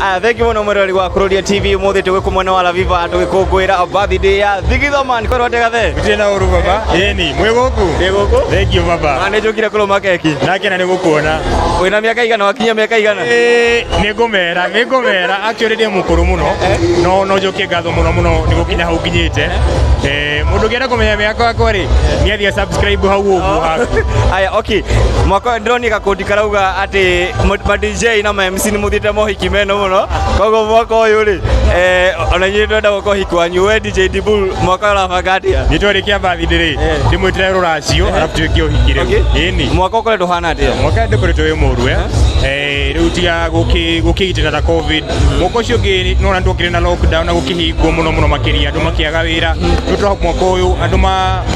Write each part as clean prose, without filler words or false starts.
Aya, thank you muno mwirori wa Kururia TV. Umuthi tugä mwena wa Laviva tugikũngũĩra birthday ya Thigithoman. Kwĩrwo atĩa, gathe? Gũtirĩ na ũru, baba. Ĩni mwĩ gũkũ? Ndĩ gũkũ. Thank you, baba. Na nĩ njũkire kũrũma keki. Nakena nĩ gũkuona. Wĩna mĩaka igana? Wakinyia mĩaka igana? Ĩĩ, nĩ ngũmera actually ndĩ mũkũrũ mũno, no njokie ngatho mũno mũno nĩ gũkinya hau nginyĩte. Mũndũ ũngĩenda kũmenya mĩaka yakwa rĩ, nĩ athiĩ subscribe hau ũguo haku. Aya, okay, mwaka ũyũ ndĩronire gakundi karauga atĩ ma DJ na ma MC nĩ mũthiĩte mohiki meno mũno, koguo mwaka ũyũ rĩ, ona inyuĩ twenda gũka ũhiki wanyu. We DJ Dibul, mwaka ũyũ ũrabanga atĩa? Nĩ twarĩkia birthday rĩ, ndĩmwĩtĩre rũracio, arabu tuĩke ũhiki rĩu. Ĩni. Mwaka ũkoretwo ũhana atĩa? Mwaka ndũkoretwo wĩ mũru, rĩu tiga gũkĩgitĩra ta COVID. Mwaka ũcio ũngĩ nona twokire na lockdown na gũkĩhingwo mũno mũno makĩria, andũ makĩaga wĩra. Rĩu tũra mwaka ũyũ andũ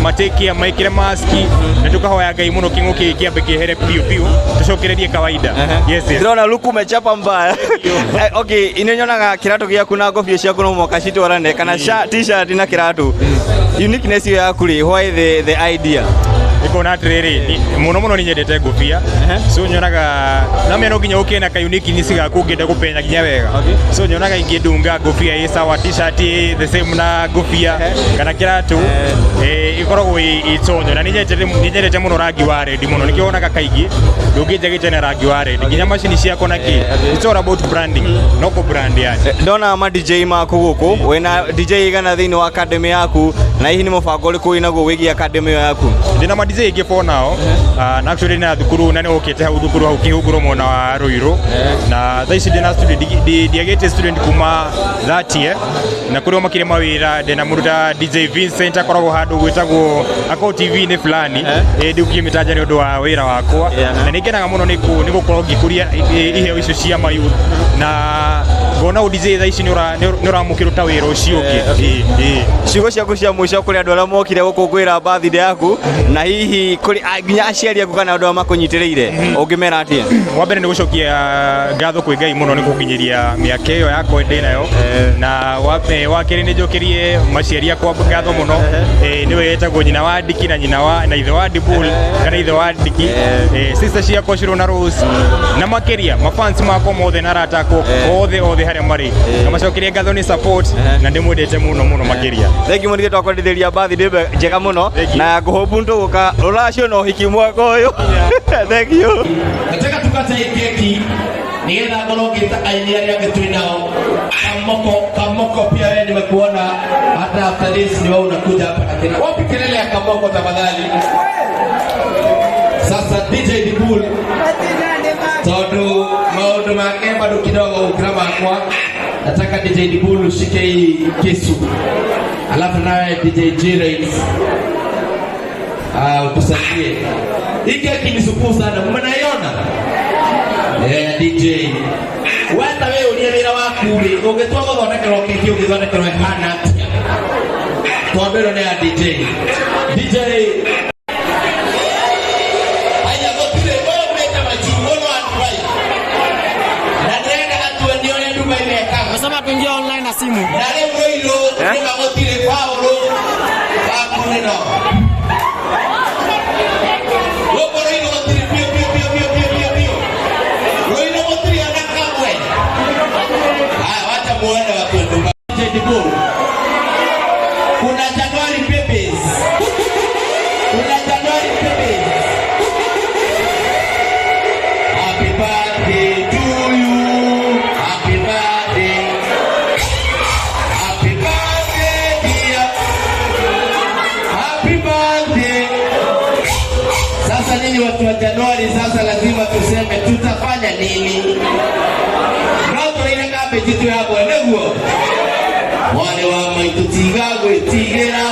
matĩkia maĩkĩre maski na tũkahoya Ngai mũno kĩng'ũki kĩambe kĩehere biũ biũ, tũcokererie kawaida. Yes. Ndĩrona luku umechapa mbaya. Okay, ine nyonaga kĩratũ gĩaku na ngobia ciaku no mwaka citwarane, kana t-shirt na kĩratũ. Uniqueness ĩyo yaku rĩ, why the idea? Nĩkuona atĩrĩrĩ, mũno mũno nĩ nyendete ngũbia, so nyonaga na meno nginya ũkĩe na ka uniqueness gaku ũngĩenda kũpenya nginya wega. So nyonaga ingĩndunga ngũbia ĩ sawa, t-shirt ĩ the same na ngũbia kana kĩratũ, ĩkoragwo ĩ ĩtonyo. Na nĩ nyendete mũno rangi wa red mũno, nĩkĩo wonaga kaingĩ ndũngĩnjagĩte na rangi wa red nginya macini ciakwa na kĩ. It's all about branding, no kũ brand yani. Ndona ma DJ maku gũkũ, wĩna DJ igana thĩinĩ wa academy yaku, na hihi nĩ mũbango ũrĩkũ wĩnaguo wĩgiĩ academy ĩyo yaku? Ndĩna ma DJ ingĩ for now. Na actually na thukuru na nĩ ũkĩte hau thukuru hau kĩhunguro mwena wa Ruiru, na thaa ici ndĩna student, ndiagĩte student kuma that year na kũrĩ o makĩrĩ mawĩra. Ndĩna mũndũ ta DJ Vincent, akoragwo handũ gwĩtagwo akoragwo TV-inĩ fulani, ndikũmĩtanja nĩ ũndũ wa wĩra wakwa. Na nĩ ngenaga mũno nĩ gũkorwo ngĩkũria iheo icio cia mayouth, na ngona ũ DJ thaa ici nĩ ũramũkĩrwo ta wĩra ũcio ũngĩ. Ĩ. Ciugo ciaku cia mũico kũrĩ andũ arĩa mokire gũkũngũĩra birthday yaku, na hihi kũrĩ nginya aciari aku kana andũ arĩa makũnyitĩrĩire, ũngĩmera atĩa? Wa mbere nĩ gũcokia ngatho kwĩ Ngai mũno nĩ gũkinyĩria mĩaka ĩyo yakwa ndĩ nayo, na wa kerĩ nĩ njokerie maciari akwa ngatho mũno. Nĩwe etagwo nyina wa Ndiki na nyina wa na ithe wa Dibul kana ithe wa Ndiki, sister ciakwa Shiro na Rose, na makĩria mafans makwa mothe na arata akwa othe othe harĩa marĩ, na macokerie ngatho nĩ support, na ndĩmwendete mũno mũno makĩria. Thank you mũno, twakwendithĩria birthday njega mũno. Thank you. Na ngũhope tũgũka rũracio na ũhiki mwaka ũyũ. Thank you. Nataka tukate hii keki nigetha ngorwo ngĩta aini arĩa angĩ twĩ nao. Kamoko, Kamoko, pia wewe nimekuona. Hata after this ni wewe unakuja hapa na kina. Wapi kelele ya Kamoko, tafadhali? Sasa DJ Dibul, tondu maundu make bado kidogo gũkĩra makwa, nataka DJ Dibul ushike hii kisu, alafu nawe DJ G-Rains utusaidie. Hii keki ni supu sana, mnaiona? Eh, DJ. Weta we urie wĩra waku rĩ, ũngĩtua gũthondekerwo keki ũngĩthondekerwo ĩhana atĩa? Tondũ ĩno nĩ ya DJ. DJ. Haya, gũtirĩ ũyũ mwĩte machiu ũyũ wa Dubai. Na ndĩrenda atuonie ũrĩa Dubai mekaga. Nasema tuingie online na simu. Na rĩu Rũirũ nĩma gũtirĩ Paũlũ waku nĩno. Gũkũ Rũirũ gũtirĩ biũ biũ biũ biũ biũ biũ biũ. Rũirũ gũtirĩ ona kamwe. Haya, wacha muone watu wa Dubai. Dibul. Kuna January babies. Kuna January babies. Happy birthday to you. Happy birthday. Happy birthday, dear. Happy birthday. Sasa ninyi watu wa Januari, sasa lazima tuseme tutafanya nini? No tũrĩire cabbage twĩ hamwe nĩguo. Mwarĩ wa maitũ, tiga gwĩtigĩra.